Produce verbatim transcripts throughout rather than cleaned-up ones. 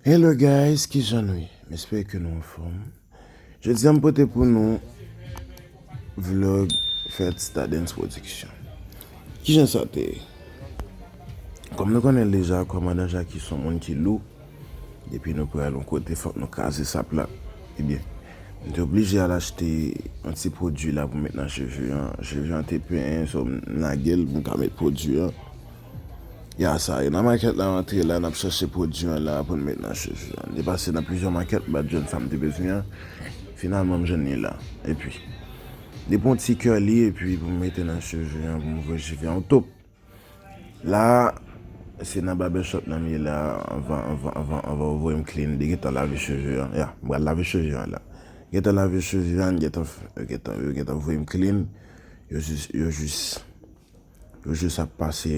Hello guys, kijan nou ye? M espere ke nou anfòm. Jodi a m pote pou nou vlog fèt Stardens Production. Kijan sa te ye? Kòm nou konnen l deja, Kòmandan Jackie se yon moun ki lou. Depi nou pral yon kote, fòk nou kraze sa plat. Ebyen, nou te oblije al achte yon ti pwodui la pou met nan cheve an. Cheve an te penyen, so m lage l pou m ka met pwodui an. Ya sa ye. Nan makèt la, antre la, n ap chèche pwodui an la pou n met nan cheve an. M te pase nan plizyè makèt, m pa t jwenn sa m te bezwen an. Finalman, m jwenn li la. Epi, li pran ti kè li, epi pou m mete nan cheve an, pou m voye cheve an o top. La, se nan barbershop nan m ye la, anvan, anvan, anvan, anvan yo voye m clean, li gentan lave cheve an. Ya, m pral lave cheve an la. Gentan lave cheve an, gentan, f- yo gentan, yo gentan voye m clean. Yo jis, yo jis, yo jis ap pase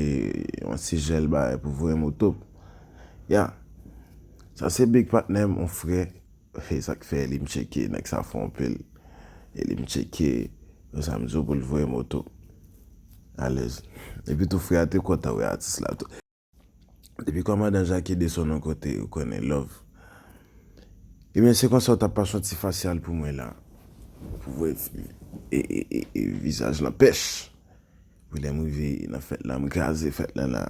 yon ti jèl bagay pou voye m o top. Ya. Sa se big patnè m, yon frè. E sa k fè li m tcheke, nèg sa fè anpil. E li m tcheke, yo sa m di w pou l voye m o top. Alèz. Epi tou frè a te kontan wè atis la tou. Depi Kòmandan Jackie desann yon kote, ou konnen love. Ebyen, se konsa w t ap pase yon ti fasyal pou mwen la. Pou voye e, e, e, e vizaj lan pèch. Wi, lè m rive nan fèt la, m kraze fèt lan la.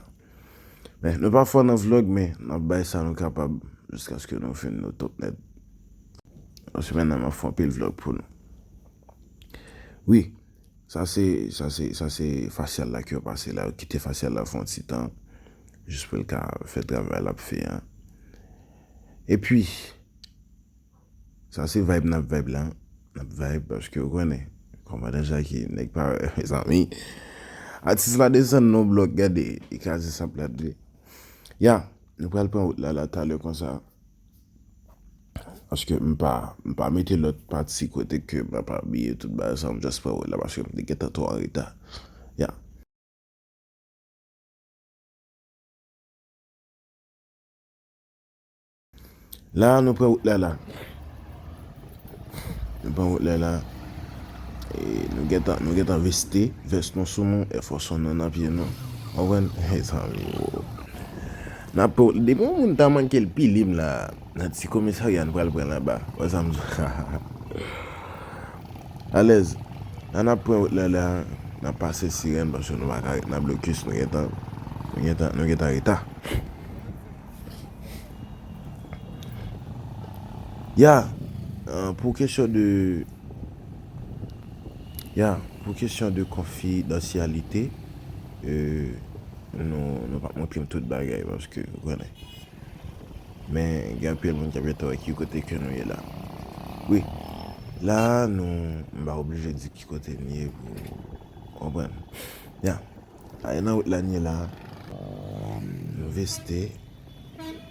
Men, nou pa fò nan vlog, men n ap bay sa nou kapab jiskaske nou fin nou top nèt. Nan semèn nan, m ap fè anpil vlog pou nou. Wi, sa se, sa se, sa se fasyal la ke yo pase la. Yo kite fasyal la fè yon ti tan, jis pou l ka fè travay l ap fè an. Epi, sa se vibe n ap vibe la. N ap vibe paske ou konnen. Kòmandan Jackie, nèg pa wè, mezanmi. Atis la desann nan blòk, gade, li kraze sa plat vre. Ya, nou pral pran wout la, la, talè konsa. Paske m pa, m pa mete lòt pati kote ke m ap abiye tout bagay sa, m just pran wout la paske m te gentan twò an reta. Ya. La, nou pran wout la, la. Nou pran wout la, la. E nou gentan, nou gentan veste, vès nou sou nou, Air Force One nou nan pye nou. Ou konprann? Mezanmi, wo. N ap pran wout. Depi yon moun ta manke l pile m la, nan ti komisarya nou pral pran l anba. Wè sa m di w? Alèz. La n ap pran wout la, la. N ap pase sirèn, paske nou pa ka ret nan blokis, nou gentan, nou gentan, nou gentan reta. Ya, euh, pou kesyon de, ya, pou kesyon de konfidansyalite, euh, nou, nou p ap montre m tout bagay, paske, ou konnen. Men, gen anpil moun k ap gentan wè ki kote ke nou ye la. Wi, la, nou, m pa oblije di ki kote n ye pou w konprann. Ya, la, e nan wout la n ye la. Nou veste,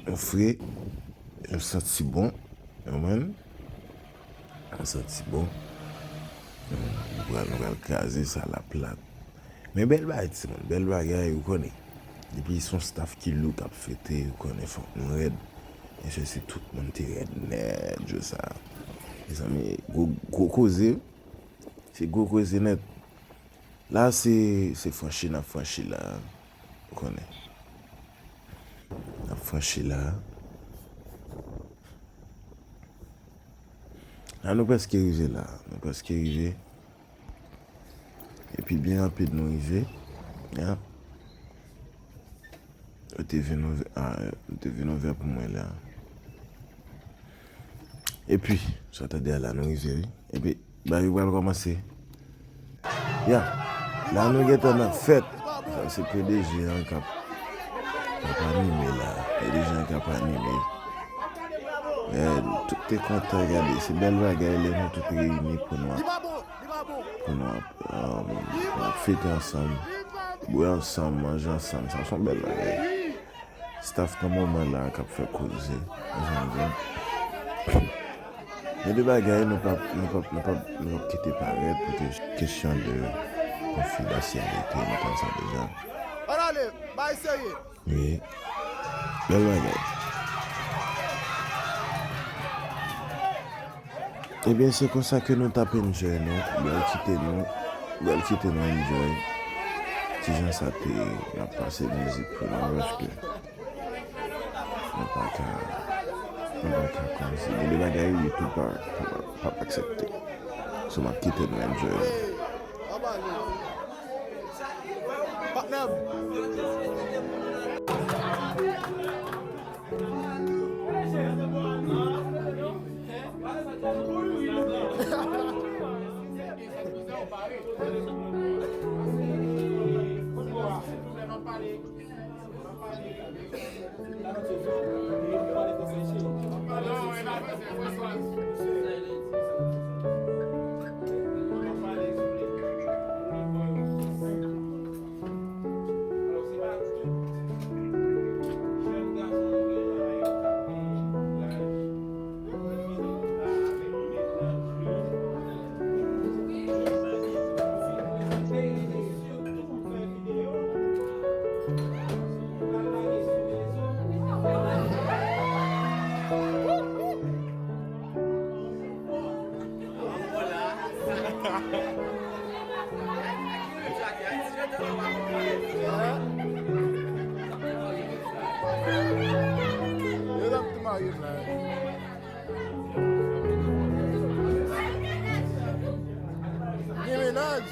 nou fre, nou santi bon, ou konprann? Sa santi bon. Nou, nou pral, nou pral kraze sa la plat. Men bèl bagay, timoun. Bèl bagay, ou konnen. Depi se yon staff ki lou k ap fete, ou konnen fòk nou rèd. Mesye, si tout moun te rèd nèt, jou sa. Mezanmi, gwo, gwo koze. Se gwo koze nèt. La, se, se franchi n ap franchi la. Ou konnen. N ap franchi la. La, nou prèske rive la. Nou prèske rive. Epi byen rapid, nou rive. Ya. Ou te vin ouvè, ah, ou te vin ouvè pou mwen la. Epi, sa tande a la, nou rive, wi. Epi, bagay yo pral kòmanse. Ya, la nou gentan nan fèt. Sa se P D G an k ap, k ap anime la. P D G an k ap anime. Eh, tout te kontan, gade. Se bèl bagay lè nou tout reyini pou nou ap, pou nou ap, um, pou nou ap fete ansanm, bwè ansanm, manje ansanm. Sa se yon bèl bagay. Staff nan moman la k ap fè koze. Ou konprann? Gen de bagay nou p ap, nou p ap, nou p ap, nou p ap kite parèt pou ke-, kesyon de konfidansyalite, nou konn sa deja. Ann ale, bay serye. Wi. Bèl bagay. Ebyen, se konsa ke nou t ap enjoy nou. Bèl kite nou. Bèl kite nou enjoy. Kijan sa te ye? N ap pase mizik pou nou, paske nou pa ka, Nou pa ka kòmsi gen de bagay wi, papa, papa, papa aksepte. So, m ap kite nou enjoy. Patnè m. Yo t ap tou marye la. Gen mennaj.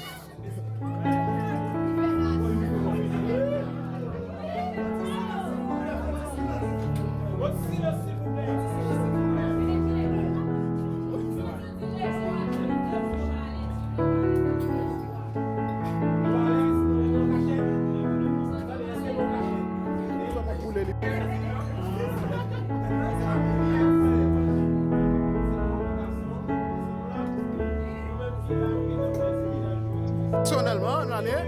Pèsonèlman, n ale.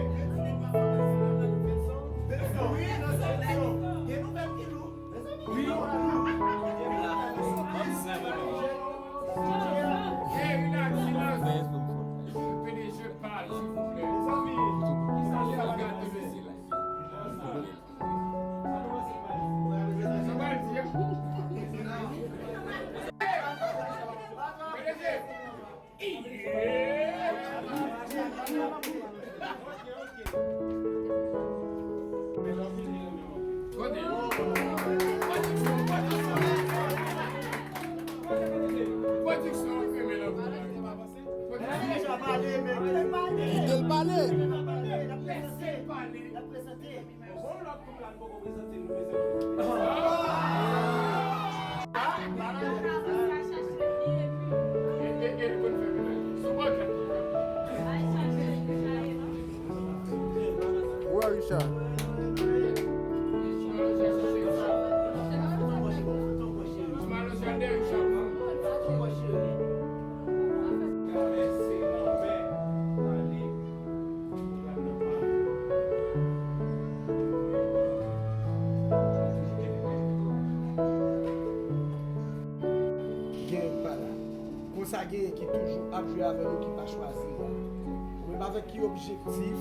Kite l pale. Wè Richard. Genyen k pa la. Konsa genyen ki toujou ap jwe avè nou ki pa chwazi la. Ou menm avèk ki objektif